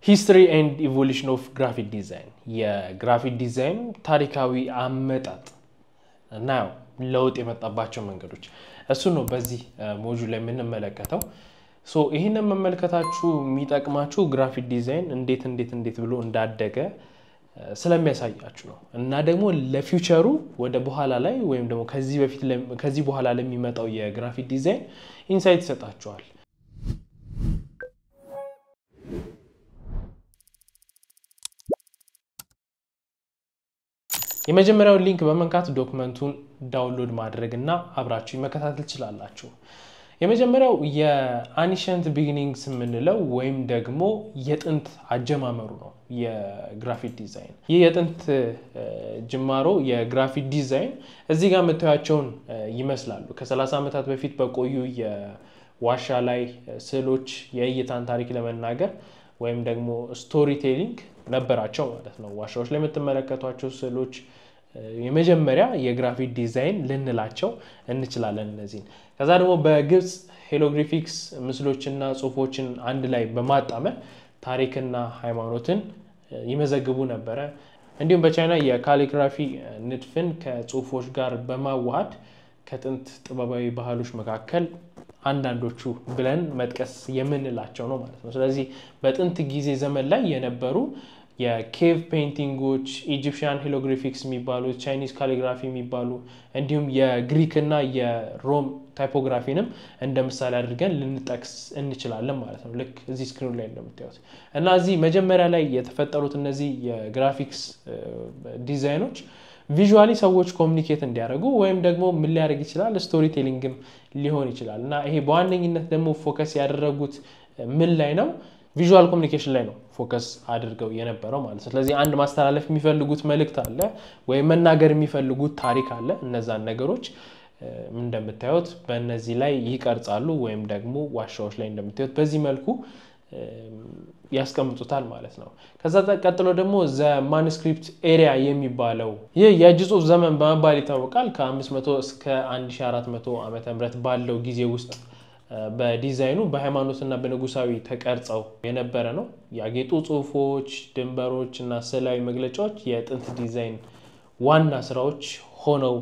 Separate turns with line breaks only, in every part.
History and evolution of graphic design፣ የ graphic design ታሪካዊ አመጣጥ እና ለውጥ የመጣባቸው መንገዶች፣ እሱ ነው በዚህ module ላይ የምንመለከተው። So ይህንን መመልከታችሁ የሚጠቅማችሁ graphic design እንዴት እንዴት እንዴት ብሎ እንዳደገ ስለሚያሳያችሁ ነው፣ እና ደግሞ ለ future ኡ ወደ በኋላ ላይ ወይም ደግሞ ከዚህ በፊት ከዚህ በኋላ ለሚመጣው የ graphic design insight ይሰጣችኋል። የመጀመሪያውን link በመንካት document ኡን download ማድረግ እና አብራችሁ መከታተል ትችላላችሁ። የመጀመሪያው የ ancient beginnings የምንለው ወይም ደግሞ የጥንት አጀማመሩ ነው የ graphic design። ይህ የጥንት ጅማሮ የ graphic design እዚህ ጋር የምታያቸውን ይመስላሉ። ከ30 ዓመታት በፊት በቆዩ የዋሻ ላይ ስዕሎች የእይታን ታሪክ ለመናገር ወይም ደግሞ story telling ነበራቸው ማለት ነው። ዋሻዎች ላይ የምትመለከቷቸው ስዕሎች የመጀመሪያ የ graphic design ልንላቸው እንችላለን እነዚህን። ከዛ ደግሞ በግብፅ hieroglyphics ምስሎችና ጽሁፎችን አንድ ላይ በማጣመር ታሪክና ሃይማኖትን ይመዘግቡ ነበረ። እንዲሁም በቻይና የ calligraphy ንድፍን ከጽሁፎች ጋር በማዋሃድ ከጥንት ጥበባዊ ባህሎች መካከል አንዳንዶቹ ብለን መጥቀስ የምንላቸው ነው ማለት ነው። ስለዚህ በጥንት ጊዜ ዘመን ላይ የነበሩ የ cave painting ኦች፣ Egyptian hieroglyphics የሚባሉ፣ Chinese calligraphy የሚባሉ፣ እንዲሁም የግሪክና የሮም typography ንም እንደ ምሳሌ አድርገን ልንጠቅስ እንችላለን ማለት ነው። ልክ እዚህ screen ኡ ላይ እንደምታዩት፣ እና እዚህ መጀመሪያ ላይ የተፈጠሩት እነዚህ የ graphics design ኦች visually ሰዎች communicate እንዲያደርጉ ወይም ደግሞ ምን ሊያደርግ ይችላል፣ story telling ም ሊሆን ይችላል። እና ይሄ በዋነኝነት ደግሞ focus ያደረጉት ምን ላይ ነው? Visual communication ላይ ነው focus አድርገው የነበረው ማለት ነው። ስለዚህ አንድ ማስተላለፍ የሚፈልጉት መልእክት አለ ወይም መናገር የሚፈልጉት ታሪክ አለ። እነዛን ነገሮች እንደምታዩት በእነዚህ ላይ ይቀርጻሉ ወይም ደግሞ ዋሻዎች ላይ እንደምታዩት በዚህ መልኩ ያስቀምጡታል ማለት ነው። ከዛ ቀጥሎ ደግሞ the manuscript era የሚባለው፣ ይህ የእጅ ጽሁፍ ዘመን በመባል ይታወቃል። ከ500 እስከ 1400 ዓመተ ምህረት ባለው ጊዜ ውስጥ በዲዛይኑ በሃይማኖትና በንጉሳዊ ተቀርጸው የነበረ ነው። ያጌጡ ጽሁፎች፣ ድንበሮች እና ስዕላዊ መግለጫዎች የጥንት ዲዛይን ዋና ስራዎች ሆነው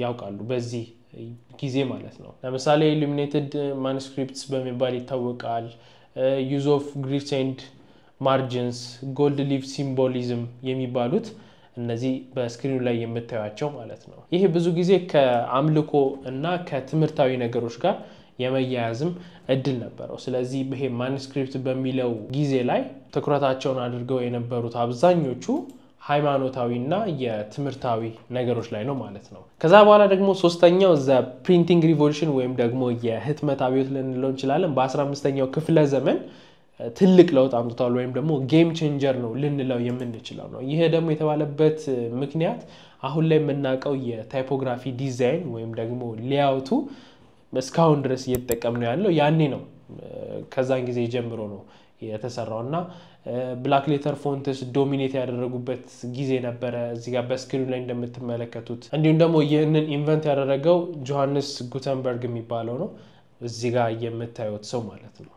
ያውቃሉ በዚህ ጊዜ ማለት ነው። ለምሳሌ illuminated manuscripts በሚባል ይታወቃል። Use of grids and margins፣ gold leaf symbolism የሚባሉት እነዚህ በ screen ኡ ላይ የምታዩቸው ማለት ነው። ይህ ብዙ ጊዜ ከአምልኮ እና ከትምህርታዊ ነገሮች ጋር የመያያዝም እድል ነበረው። ስለዚህ ይሄ manuscript በሚለው ጊዜ ላይ ትኩረታቸውን አድርገው የነበሩት አብዛኞቹ ሃይማኖታዊና የትምህርታዊ ነገሮች ላይ ነው ማለት ነው። ከዛ በኋላ ደግሞ ሶስተኛው the printing revolution ወይም ደግሞ የህትመት አብዮት ልንለው እንችላለን። በ15ኛው ክፍለ ዘመን ትልቅ ለውጥ አምጥቷል ወይም ደግሞ game changer ነው ልንለው የምንችለው ነው። ይሄ ደግሞ የተባለበት ምክንያት አሁን ላይ የምናውቀው የ typography design ወይም ደግሞ layout ኡ እስካሁን ድረስ እየተጠቀምነው ያለው ያኔ ነው። ከዛን ጊዜ ጀምሮ ነው የተሰራው፣ እና black letter fonts dominate ያደረጉበት ጊዜ ነበረ እዚህ ጋር በ screen ኡ ላይ እንደምትመለከቱት። እንዲሁም ደግሞ ይህንን invent ያደረገው ጆሐንስ ጉተንበርግ የሚባለው ነው፣ እዚህ ጋር የምታዩት ሰው ማለት ነው።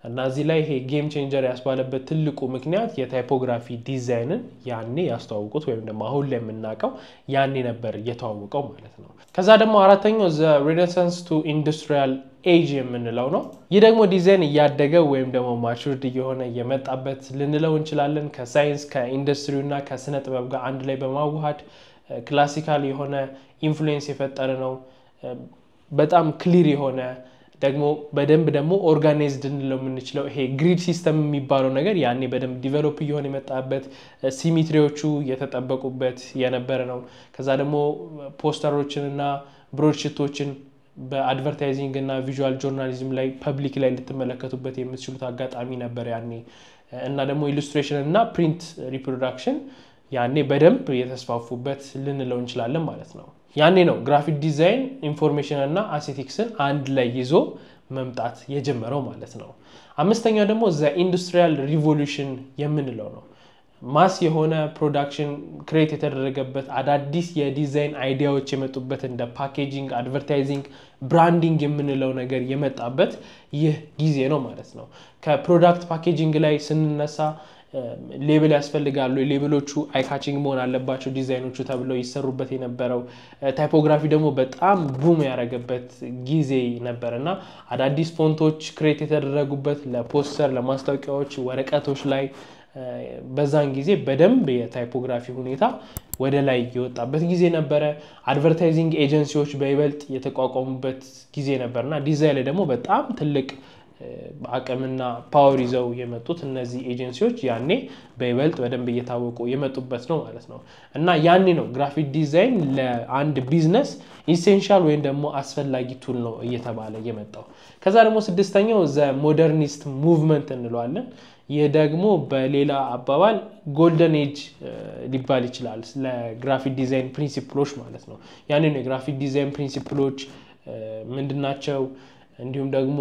እና እዚህ ላይ ይሄ game changer ያስባለበት ትልቁ ምክንያት የ typography design ን ያኔ ያስተዋውቁት ወይም ደግሞ አሁን ላይ የምናውቀው ያኔ ነበር የተዋወቀው ማለት ነው። ከዛ ደግሞ አራተኛው the Renaissance to industrial age የምንለው ነው። ይህ ደግሞ ዲዛይን እያደገ ወይም ደግሞ matured እየሆነ የመጣበት ልንለው እንችላለን። ከሳይንስ፣ ከኢንዱስትሪው እና ከስነ ጥበብ ጋር አንድ ላይ በማዋሃድ classical የሆነ influence የፈጠረ ነው። በጣም clear የሆነ፣ ደግሞ በደንብ ደግሞ organized ልንለው የምንችለው ይሄ grid system የሚባለው ነገር ያኔ በደንብ develop እየሆነ የመጣበት፣ symmetry ዎቹ የተጠበቁበት የነበረ ነው። ከዛ ደግሞ ፖስተሮችን እና broadsheet ኦችን በ advertising እና visual journalism ላይ public ላይ ልትመለከቱበት የምትችሉት አጋጣሚ ነበር ያኔ። እና ደግሞ illustration እና print reproduction ያኔ በደንብ የተስፋፉበት ልንለው እንችላለን ማለት ነው። ያኔ ነው graphic design information እና aesthetics ን አንድ ላይ ይዞ መምጣት የጀመረው ማለት ነው። አምስተኛው ደግሞ the industrial revolution የምንለው ነው። Mass የሆነ production create የተደረገበት፣ አዳዲስ የ design idea ዎች የመጡበት፣ እንደ packaging፣ advertising፣ Branding የምንለው ነገር የመጣበት ይህ ጊዜ ነው ማለት ነው። ከ product packaging ላይ ስንነሳ label ያስፈልጋሉ። Label ኦቹ eye-catching መሆን አለባቸው ዲዛይኖቹ ተብለው ይሰሩበት የነበረው፣ typography ደግሞ በጣም boom ያደረገበት ጊዜ ነበር እና አዳዲስ font ኦች create የተደረጉበት ለፖስተር፣ ለማስታወቂያዎች፣ ወረቀቶች ላይ በዛን ጊዜ በደንብ የ typography ሁኔታ ወደ ላይ የወጣበት ጊዜ ነበረ። Advertising agency ዎች በይበልጥ የተቋቋሙበት ጊዜ ነበር እና ዲዛይን ላይ ደግሞ በጣም ትልቅ አቅምና power ይዘው የመጡት እነዚህ ኤጀንሲዎች ያኔ በይበልጥ በደንብ እየታወቁ የመጡበት ነው ማለት ነው። እና ያኔ ነው graphic design ለአንድ business essential ወይም ደግሞ አስፈላጊ tool ነው እየተባለ የመጣው። ከዛ ደግሞ ስድስተኛው the modernist movement እንለዋለን። ይህ ደግሞ በሌላ አባባል golden age ሊባል ይችላል ለ graphic design principle ኦች ማለት ነው። ያኔ ነው የ graphic design principle ኦች ምንድናቸው? እንዲሁም ደግሞ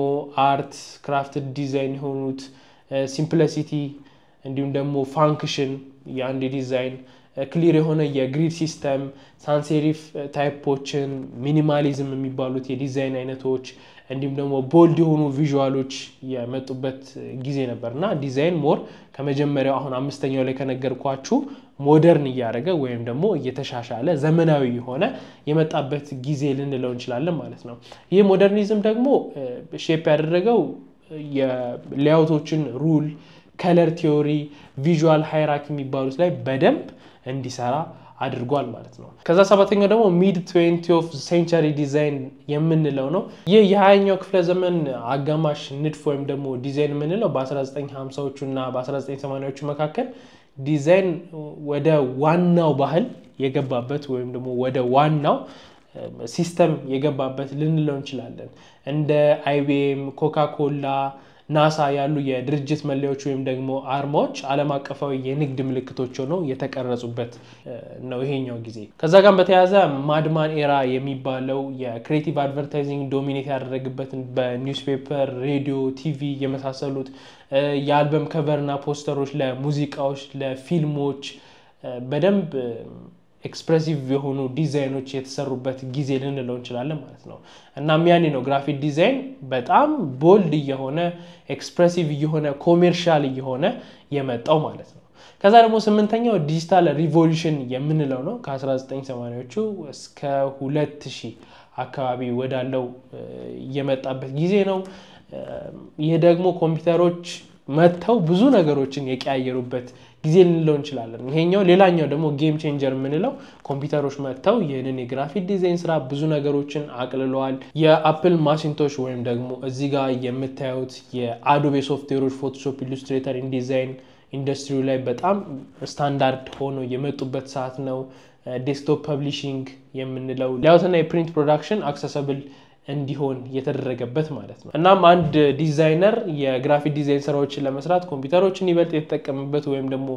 art craft design የሆኑት simplicity፣ እንዲሁም ደግሞ function የአንድ design፣ clear የሆነ የ grid system፣ sans serif type ኦችን፣ minimalism የሚባሉት የዲዛይን አይነቶች፣ እንዲሁም ደግሞ bold የሆኑ visual ኦች የመጡበት ጊዜ ነበር እና design more ከመጀመሪያው አሁን አምስተኛው ላይ ከነገርኳችሁ modern እያደረገ ወይም ደግሞ እየተሻሻለ ዘመናዊ የሆነ የመጣበት ጊዜ ልንለው እንችላለን ማለት ነው። ይህ modernism ደግሞ shape ያደረገው የ layout ኦችን rule፣ color theory፣ visual hierarchy የሚባሉት ላይ በደንብ እንዲሰራ አድርጓል ማለት ነው። ከዛ ሰባተኛው ደግሞ mid 20th century design የምንለው ነው። ይህ የ20ኛው ክፍለ ዘመን አጋማሽ ንድፍ ወይም ደግሞ ዲዛይን የምንለው በ1950ዎቹ እና በ1980ዎቹ መካከል ዲዛይን ወደ ዋናው ባህል የገባበት ወይም ደግሞ ወደ ዋናው system የገባበት ልንለው እንችላለን። እንደ IBM፣ ኮካ ኮላ፣ ናሳ ያሉ የድርጅት መለያዎች ወይም ደግሞ አርማዎች ዓለም አቀፋዊ የንግድ ምልክቶች ሆነው የተቀረጹበት ነው ይሄኛው ጊዜ። ከዛ ጋር በተያያዘ Mad Men era የሚባለው የ creative advertising dominate ያደረግበትን በ newspaper፣ ሬዲዮ፣ ቲቪ የመሳሰሉት የ album cover ና ፖስተሮች ለሙዚቃዎች፣ ለፊልሞች በደንብ expressive የሆኑ ዲዛይኖች የተሰሩበት ጊዜ ልንለው እንችላለን ማለት ነው። እናም ያኔ ነው graphic design በጣም bold እየሆነ፣ expressive እየሆነ፣ commercial እየሆነ የመጣው ማለት ነው። ከዛ ደግሞ ስምንተኛው digital revolution የምንለው ነው። ከ1980ዎቹ እስከ 2000 አካባቢ ወዳለው የመጣበት ጊዜ ነው። ይህ ደግሞ ኮምፒውተሮች መጥተው ብዙ ነገሮችን የቀያየሩበት ጊዜ ልንለው እንችላለን። ይሄኛው ሌላኛው ደግሞ game changer የምንለው ኮምፒውተሮች መጥተው ይህንን የ graphic design ስራ ብዙ ነገሮችን አቅልለዋል። የ Apple Macintosh ወይም ደግሞ እዚህ ጋር የምታዩት የ Adobe software ኦች Photoshop፣ Illustrator፣ InDesign ኢንዱስትሪው ላይ በጣም ስታንዳርድ ሆኖ የመጡበት ሰዓት ነው። Desktop publishing የምንለው layout ና የ print production accessible እንዲሆን የተደረገበት ማለት ነው። እናም አንድ ዲዛይነር የ graphic design ስራዎችን ለመስራት ኮምፒውተሮችን ይበልጥ የተጠቀምበት ወይም ደግሞ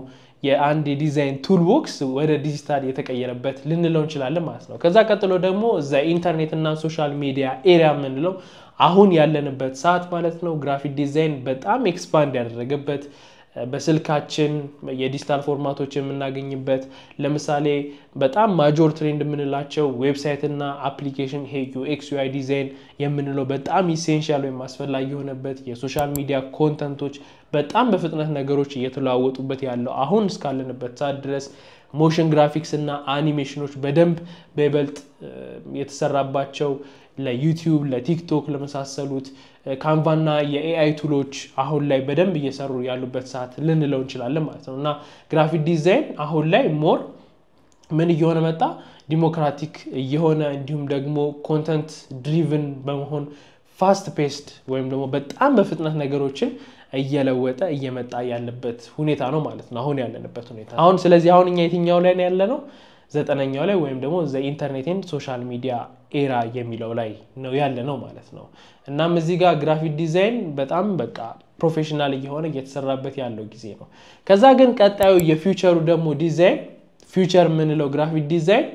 የአንድ የ design toolbox ወደ ዲጂታል የተቀየረበት ልንለው እንችላለን ማለት ነው። ከዛ ቀጥሎ ደግሞ the internet እና social media era የምንለው አሁን ያለንበት ሰዓት ማለት ነው። Graphic design በጣም expand ያደረገበት፣ በስልካችን የ digital format ኦች የምናገኝበት፣ ለምሳሌ በጣም major trend የምንላቸው website እና application፣ ይሄ UX UI design የምንለው በጣም essential ወይም አስፈላጊ የሆነበት፣ የ social media content ኦች በጣም በፍጥነት ነገሮች እየተለዋወጡበት ያለው አሁን እስካለንበት ሰዓት ድረስ፣ motion graphics እና አኒሜሽኖች በደንብ በይበልጥ የተሰራባቸው ለ YouTube፣ ለ TikTok ለመሳሰሉት፣ Canva ና የ AI tool ኦች አሁን ላይ በደንብ እየሰሩ ያሉበት ሰዓት ልንለው እንችላለን ማለት ነው። እና graphic design አሁን ላይ more ምን እየሆነ መጣ? ዲሞክራቲክ እየሆነ እንዲሁም ደግሞ content driven በመሆን fast paced ወይም ደግሞ በጣም በፍጥነት ነገሮችን እየለወጠ እየመጣ ያለበት ሁኔታ ነው ማለት ነው አሁን ያለንበት ሁኔታ አሁን። ስለዚህ አሁን እኛ የትኛው ላይ ነው ያለነው? ዘጠነኛው ላይ ወይም ደግሞ the internet and social media era የሚለው ላይ ነው ያለነው ማለት ነው። እናም እዚህ ጋር graphic design በጣም በቃ professional እየሆነ እየተሰራበት ያለው ጊዜ ነው። ከዛ ግን ቀጣዩ የ future ኡ ደግሞ design future የምንለው graphic design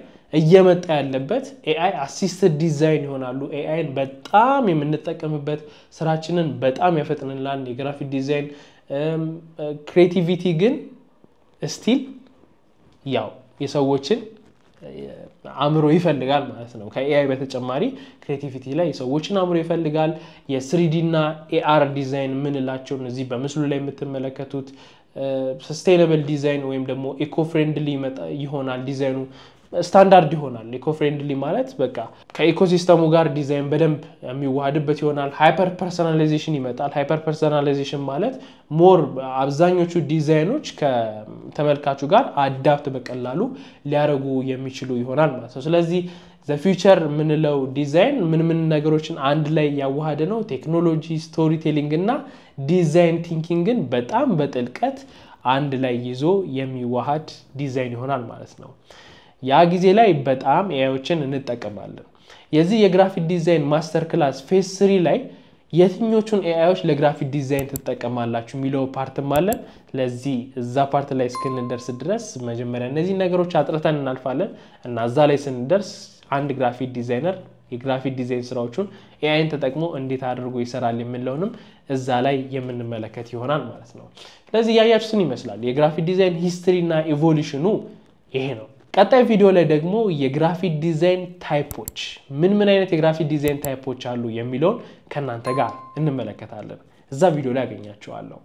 እየመጣ ያለበት AI assisted design ይሆናሉ። AI ን በጣም የምንጠቀምበት፣ ስራችንን በጣም ያፈጥንላል። የ graphic design creativity ግን still ያው የሰዎችን አእምሮ ይፈልጋል ማለት ነው። ከ AI በተጨማሪ creativity ላይ የሰዎችን አእምሮ ይፈልጋል። የ 3D እና AR design የምንላቸው እዚህ በምስሉ ላይ የምትመለከቱት sustainable design ወይም ደግሞ eco friendly ይሆናል፣ ዲዛይኑ ስታንዳርድ ይሆናል። Eco friendly ማለት በቃ ከ ecosystem ኡ ጋር ዲዛይን በደንብ የሚዋሃድበት ይሆናል። Hyper personalization ይመጣል። Hyper personalization ማለት more አብዛኞቹ ዲዛይኖች ከተመልካቹ ጋር adapt በቀላሉ ሊያደርጉ የሚችሉ ይሆናል ማለት ነው። ስለዚህ the future የምንለው ዲዛይን ምን ምን ነገሮችን አንድ ላይ ያዋሃደ ነው? ቴክኖሎጂ፣ storytelling እና design thinking ን በጣም በጥልቀት አንድ ላይ ይዞ የሚዋሃድ ዲዛይን ይሆናል ማለት ነው። ያ ጊዜ ላይ በጣም AI ዎችን እንጠቀማለን። የዚህ የ graphic design master class phase 3 ላይ የትኞቹን AI ዎች ለ graphic design ትጠቀማላችሁ የሚለው part ም አለን። ለዚህ እዛ part ላይ እስክንደርስ ድረስ መጀመሪያ እነዚህ ነገሮች አጥርተን እናልፋለን እና እዛ ላይ ስንደርስ አንድ graphic designer የ graphic design ስራዎቹን AI ን ተጠቅሞ እንዴት አድርጎ ይሰራል የሚለውንም እዛ ላይ የምንመለከት ይሆናል ማለት ነው። ስለዚህ ያያችሁትን ይመስላል የ graphic design history እና evolution ኑ ይሄ ነው። ቀጣይ ቪዲዮ ላይ ደግሞ የ graphic design type ኦች፣ ምን ምን አይነት የ graphic design type ኦች አሉ የሚለውን ከእናንተ ጋር እንመለከታለን። እዛ ቪዲዮ ላይ አገኛችኋለሁ።